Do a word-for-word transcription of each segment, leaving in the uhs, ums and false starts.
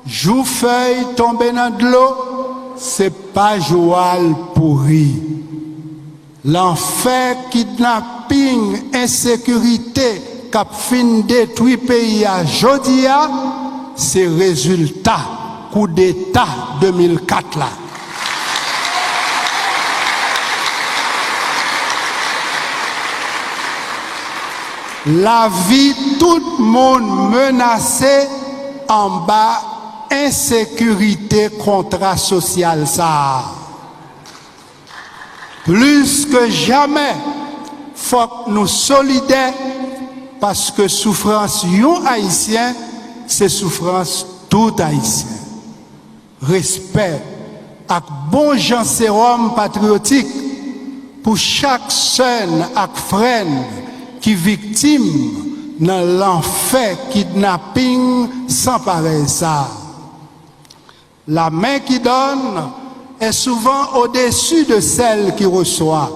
Jou fèy tonbe nan dlo, se pa jou a l pouri. Lanfè kidnaping, ensekirite k ap fin detwi peyi a jodi a, se rezilta koudeta de mil kat la. Lavi tout moun menase anba ensekirite kontra sosyal sa a. Plis ke jamè, fòk nou solidè, paske soufrans yon Ayisyen se soufrans tout Ayisyen. Respè ak bon jan sewòm patriyotik pou chak sè n ak frè n ki viktim nan lanfè kidnaping san parèy sa a. La main qui donne est souvent au-dessus de celle qui reçoit.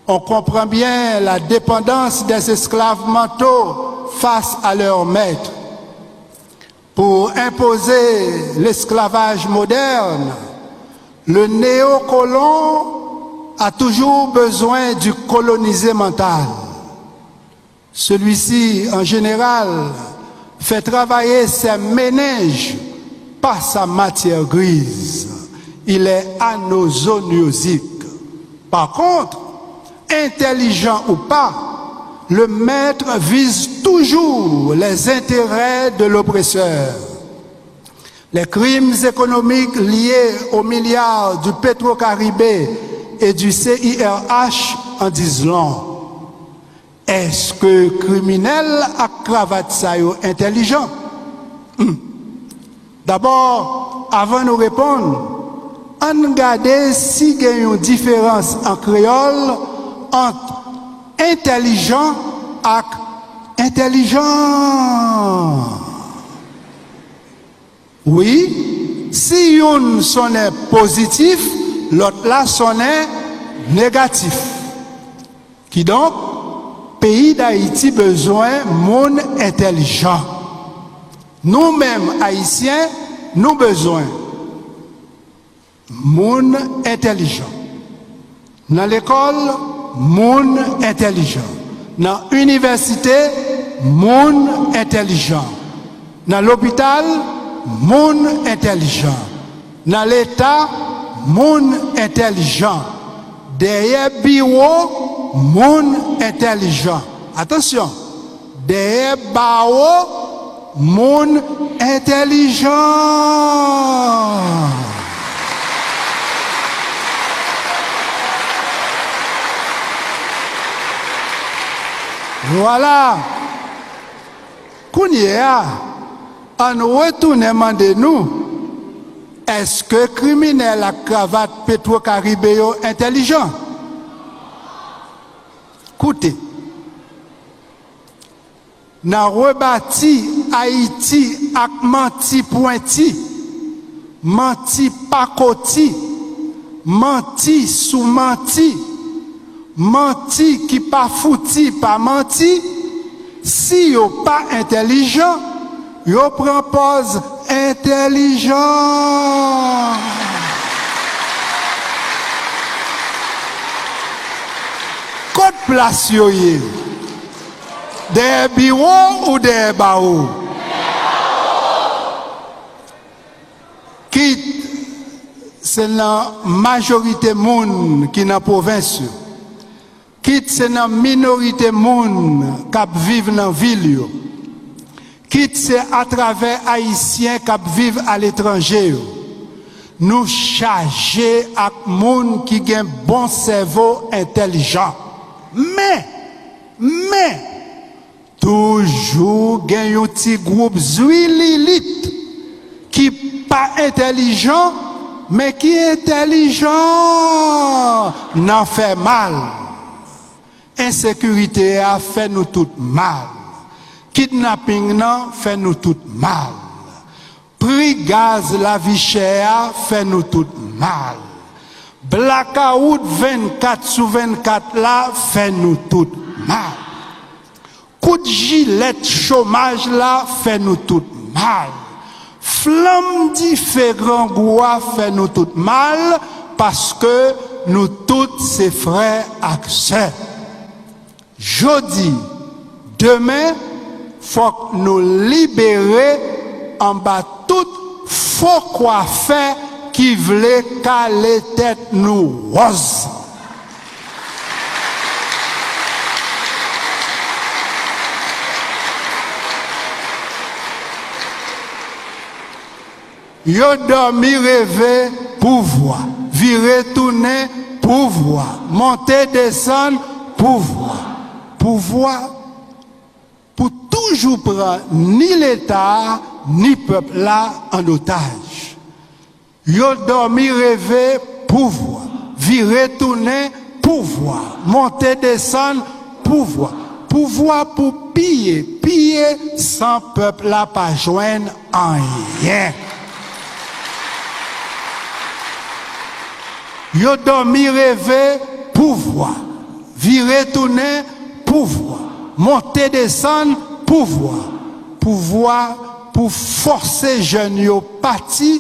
On comprend bien la dépendance des esclaves mentaux face à leur maître. Pour imposer l'esclavage moderne, le néocolon a toujours besoin du colonisé mental. Celui-ci, en général, fait travailler ses méninges par sa matière grise. Il est anozonuosique. Par contre, intelligent ou pas, le maître vise toujours les intérêts de l'oppresseur. Les crimes économiques liés aux milliards du Petro-Caribe et du C I R H en disent long. Èske kriminèl ak kravat sa yo entèlijan? Hmm. Dabò, avan nou reponn, ann gade si gen yon diferans an kreyòl ant entèlijan ak entèlijan. Wi, si youn sonnen pozitif, lòt la sonnen negatif. Kidonk, peyi Dayiti bezwen moun entèlijan. Nou menm Ayisyen, nou bezwen moun entèlijan. Nan lekòl, moun entèlijan. Nan inivèsite, moun entèlijan. Nan lopital, moun entèlijan. Nan Leta, moun entèlijan. Dèyè biwo, moun entèlijan. Atansyon! Dèyè bawo, moun entèlijan. Vwala. Kounye a, ann retounen mande nou, èske kriminèl ak kravat Petwo Karibe yo entèlijan? Koute. Nan rebati Ayiti ak manti pwenti, manti pakoti, manti sou manti, manti ki pa fouti pa manti, si yo pa entèlijan, yo pran pòz entèlijan. Kot plas yo ye? Dèyè biwo ou dèyè bawo? Kit se nan majorite moun ki nan pwovens yo, kit se nan minorite moun k ap viv nan vil yo, kit se atravè Ayisyen k ap viv aletranje yo, nou chaje ak moun ki gen bon sèvo entèlijan. Men, men, toujou gen yon ti gwoup zwililit ki pa entèlijan, men ki entèlijan nan fè mal. Ensekirite a fè nou tout mal. Kidnaping nan fè nou tout mal. Pri gaz, lavi chè a fè nou tout mal. Blakawout vennkat sou vennkat la fè nou tout mal. Kout jilèt chomaj la fè nou tout mal. Flanm dife grangou a fè nou tout mal, paske nou tout se frè ak sè. Jodi, demen, fòk nou libere anba tout fo kwafè ki vle kale tèt nou wòz. Yo dòmi reve pouvwa, vire tounen pouvwa, monte desann pouvwa. Pouvwa pou toujou pran ni Leta a, ni pèp la an otaj. Yo dòmi reve pouvwa, vire tounen pouvwa, monte desann pouvwa. Pouvwa pou piye, piye san pèp la pa jwenn anyen. Yo dòmi reve pouvwa, vire tounen pouvwa, monte desann pouvwa. Pouvwa pou fòse jèn yo pati,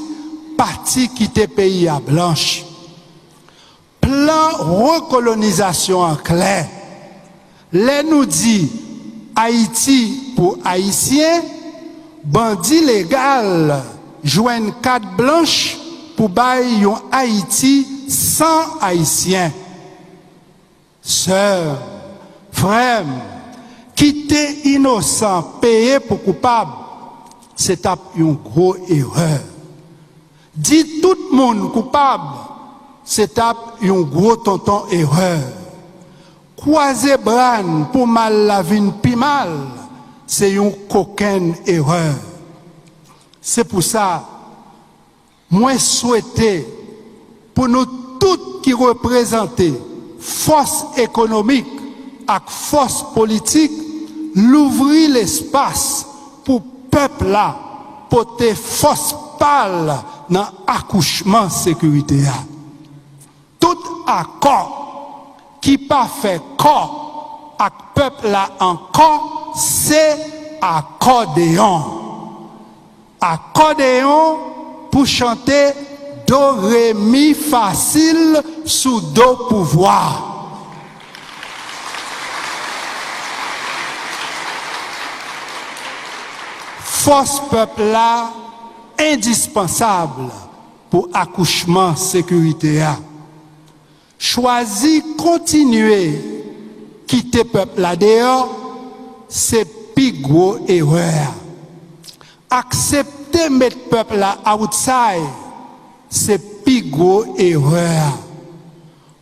pati kite peyi a blanch. Plan rekolonizasyon an klè. Lè nou di Ayiti pou Ayisyen, bandi legal jwenn kat blanch pou bay yon Ayiti san Ayisyen. Sè m, frè m, kite inosan peye pou koupab, se t ap yon gwo erè. Di tout moun koupab, se t ap yon gwo tonton erè. Kwaze bra n pou mal la vin pi mal, se yon kokenn erè. Se pou sa, mwen swete pou nou tout ki reprezante fòs ekonomik ak fòs politik louvri lespas pou pèp la pote fòs pa l nan akouchman sekirite a. Tout akò ki pa fè kò ak pèp la ankò se akòdeyon. Akòdeyon pou chante do re mi fasil sou do pouvwa. Fòs pèp la endispansab pou akouchman sekirite a. Chwazi kontinye kite pèp la deyò, se pi gwo erè a. Aksepte met pèp la outside, se pi gwo erè a.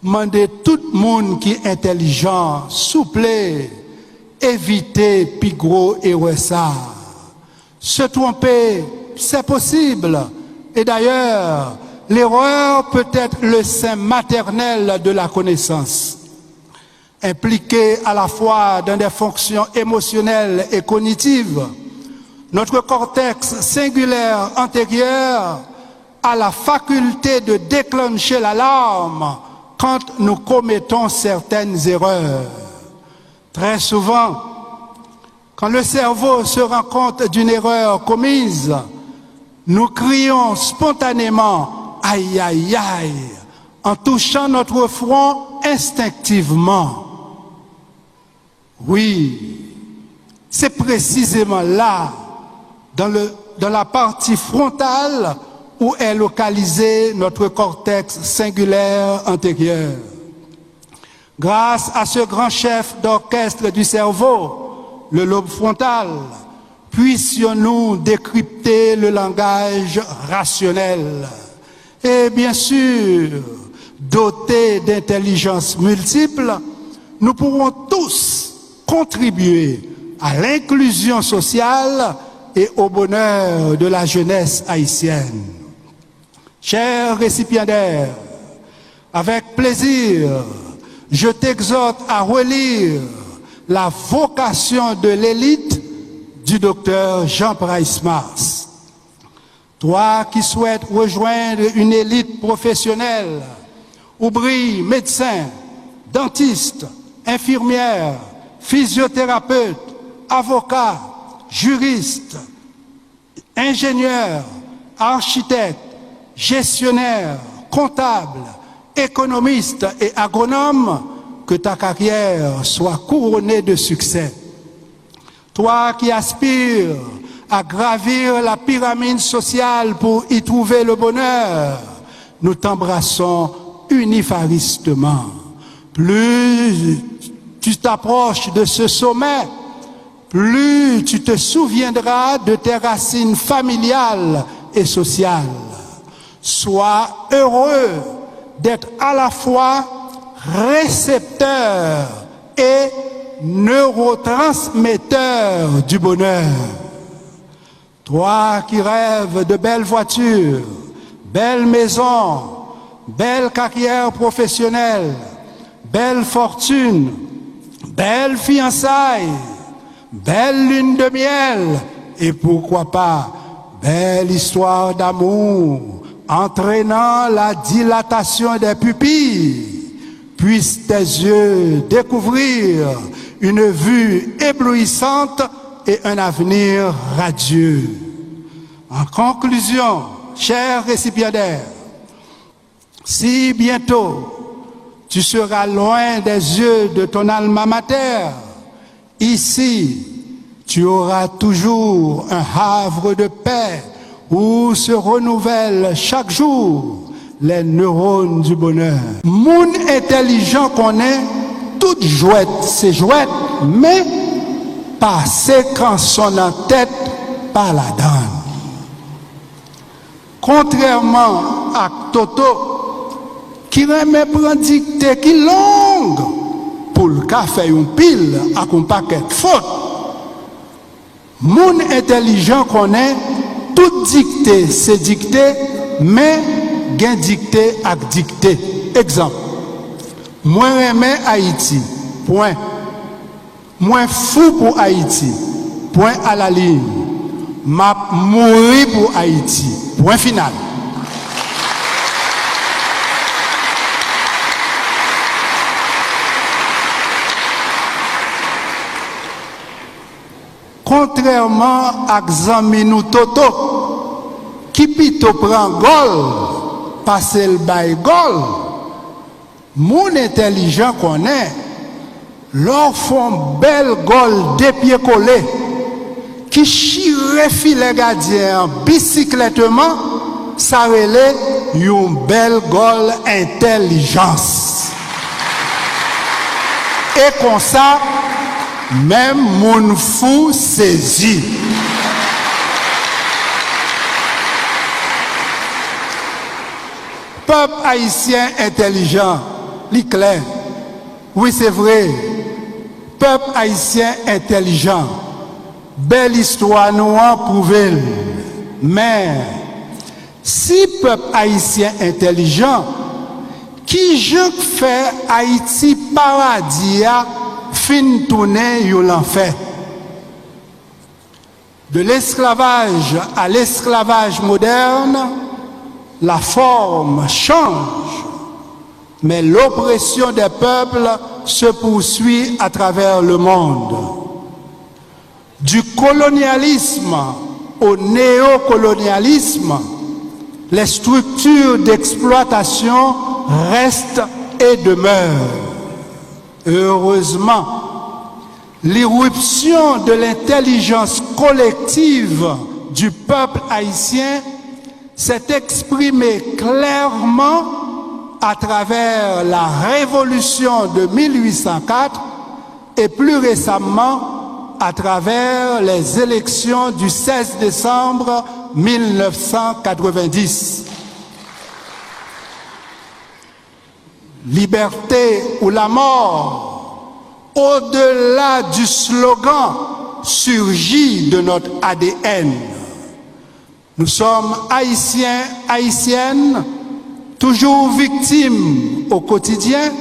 Mande tout moun ki entèlijan, souple, evite pi gwo erè sa a. Se tromper, c'est possible. Et d'ailleurs, l'erreur peut être le sein maternel de la connaissance. Impliqué à la fois dans des fonctions émotionnelles et cognitives, notre cortex singulaire antérieur a la faculté de déclencher l'alarme quand nous commettons certaines erreurs. Très souvent, quand le cerveau se rend compte d'une erreur commise, nous crions spontanément aïe aïe aïe en touchant notre front instinctivement. Oui, c'est précisément là, dans le, dans la partie frontale, où est localisé notre cortex singulaire antérieur. Grâce à ce grand chef d'orchestre du cerveau, le lobe frontal, puissions-nous décrypter le langage rationnel. Et bien sûr, dotés d'intelligences multiples, nous pourrons tous contribuer à l'inclusion sociale et au bonheur de la jeunesse haïtienne. Chers récipiendaires, avec plaisir, je t'exhorte à relire La vocation de l'élite du docteur Jean Price Mars. Toi qui souhaites rejoindre une élite professionnelle, oublie médecin, dentiste, infirmière, physiothérapeute, avocat, juriste, ingénieur, Architecte, gestionnaire, comptable, économiste et agronome, que ta carrière soit couronnée de succès. Toi qui aspires à gravir la pyramide sociale pour y trouver le bonheur, nous t'embrassons unifaristement. Plus tu t'approches de ce sommet, plus tu te souviendras de tes racines familiales et sociales. Sois heureux d'être à la fois récepteur et neurotransmetteur du bonheur. Toi qui rêves de belles voitures, belles maisons, belles carrières professionnelles, belles fortunes, belles fiançailles, belle lune de miel et pourquoi pas belle histoire d'amour entraînant la dilatation des pupilles, puissent tes yeux découvrir une vue éblouissante et un avenir radieux. En conclusion, cher récipiendaire, si bientôt tu seras loin des yeux de ton alma mater, ici, tu auras toujours un havre de paix où se renouvellent chaque jour les neurones du bonheur. Moun entèlijan konnen tout jwèt se jwèt, men pase kanson nan tèt pa ladan l. Kontrèman ak Toto, ki renmen pran dikte ki long pou l ka fè yon pil ak yon pakèt fot, moun entèlijan konnen tout dikte se dikte, men gen dikte ak dikte. Egzanp, mwen renmen Ayiti, pwen. Mwen fou pou Ayiti, pwen a la liy. M ap mouri pou Ayiti, pwen final. Kontrèman ak zanmi nou Toto, ki pito pran gòl pase l bay gòl, moun entèlijan konnen, lè w fè yon bèl gòl de pye kole, ki chire filè gadyen an bisiklèteman, sa rele yon bèl gòl entèlijans. E konsa, menm moun fou sezi. Pèp ayisyen entèlijan, li klè. Wi, se vre. Pèp ayisyen entèlijan. Bèl istwa nou an pwouve l. Men, si pèp ayisyen entèlijan, ki jan k fè Ayiti paradi a fin tounen yon lanfè? De l'esclavage à l'esclavage moderne, la forme change, mais l'oppression des peuples se poursuit à travers le monde. Du colonialisme au néocolonialisme, les structures d'exploitation restent et demeurent. Heureusement, l'irruption de l'intelligence collective du peuple haïtien s'est exprimée clairement à travers la Révolution de mille huit cent quatre et plus récemment à travers les élections du seize décembre mille neuf cent quatre-vingt-dix. Liberté ou la mort, au-delà du slogan, surgit de notre A D N. Nous sommes Haïtiens, Haïtiennes, toujours victimes au quotidien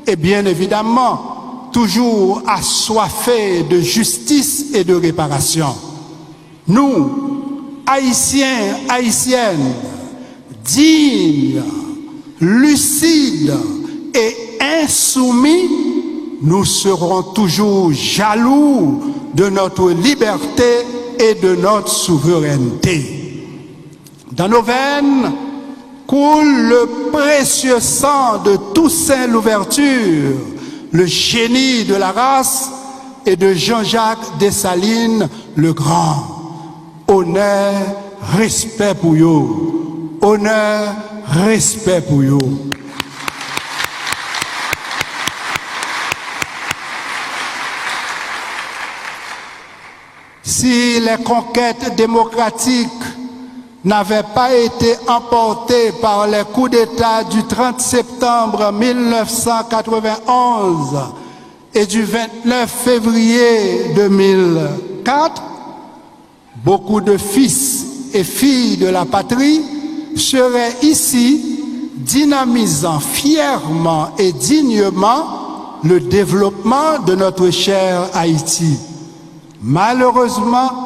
et bien évidemment, toujours assoiffés de justice et de réparation. Nous, Haïtiens, Haïtiennes, dignes, lucides et insoumis, nous serons toujours jaloux de notre liberté et de notre souveraineté. Dans nos veines coule le précieux sang de Toussaint Louverture, le génie de la race, et de Jean-Jacques Dessalines le Grand. Onè, respè pou yo. Onè, respè pou yo. Si les conquêtes démocratiques n'avaient pas été emportées par les coups d'État du trente septembre mille neuf cent quatre-vingt-onze et du vingt-neuf février deux mille quatre, beaucoup de fils et filles de la patrie seraient ici, dynamisant fièrement et dignement le développement de notre cher Haïti. Malheureusement,